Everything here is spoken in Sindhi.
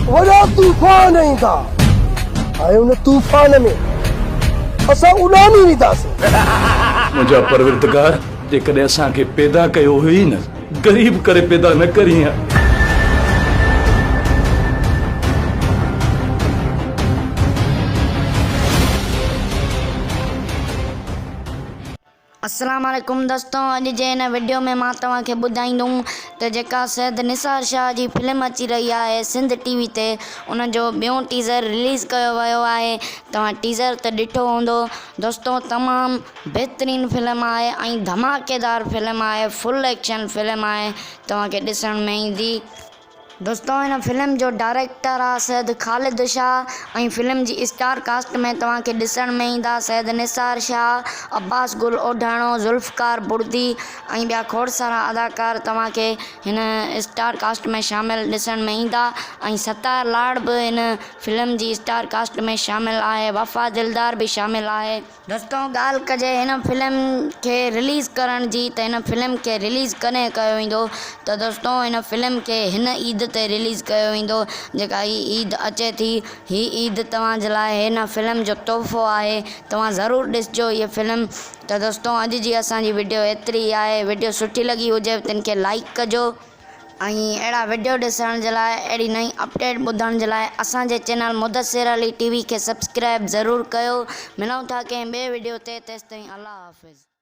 وڏا طوفان ايندا ۽ ان طوفان ۾ اسان اڏامي وينداسين. منهنجا پروردگار جيڪڏهن اسان کي پيدا ڪيو هئي نه غريب ڪري پيدا نه ڪرين ها. السلام عليڪم دوستو اڄ جي هن وڊيو ۾ مان توهان کي ٻڌائيندم ته جيڪا سيد نثار شاهه جي فلم اچي رهي آهي سنڌ ٽي وي تي ان جو ٻيون ٽيزر رليز ڪيو ويو آهي توهان ٽيزر ته ڏٺو هوندو دوستو تمام بهترين فلم آهي ۽ ڌماڪيدار فلم آهي فل ايڪشن فلم آهي توهان کي ڏسڻ ۾ ايندي. دوستو هن فلم جو ڊائريڪٽر آ سيد خالد شاھ ۽ فلم جي اسٽار ڪاسٽ ۾ توهان کي ڏسڻ ۾ ايندا سيد نثار شاھ، عباس گل اوڍاڻو، ذوالفقار بڙدي ۽ ٻيا کوڙ سارا اداڪار توهان کي هن اسٽار ڪاسٽ ۾ شامل ڏسڻ ۾ ايندا ۽ ستار لاڙ به هن فلم جي اسٽار ڪاسٽ ۾ شامل آهي وفا دلدار به شامل آهي. دوستو ڳالهه ڪجي هن فلم کي رليز ڪرڻ جي ته هن فلم کي رليز ڪڏهن ڪيو ويندو ته دوستو هن فلم کي هن عيد تي رليز ڪيو ويندو جيڪا هي عيد اچي ٿي هي عيد توهان جي لاء هن فلم جو تحفو آهي توهان ضرور ڏسجو هي فلم ته دوستو اڄ جي اسان جي وڊيو ايتري ئي آهي وڊيو سٺي لڳي هجي تن کي لائيڪ ڪجو. ۽ اهڙا وڊيو ڏسڻ جي لاء اهڙي نئين اپڊيٽ ٻڌڻ جي لاء اسان جي channel Mudassir Ali T V کي سبسڪرائب ضرور ڪيو ملون ٿا ڪنهن ٻئي وڊيو تي تيستائين الله حافظ.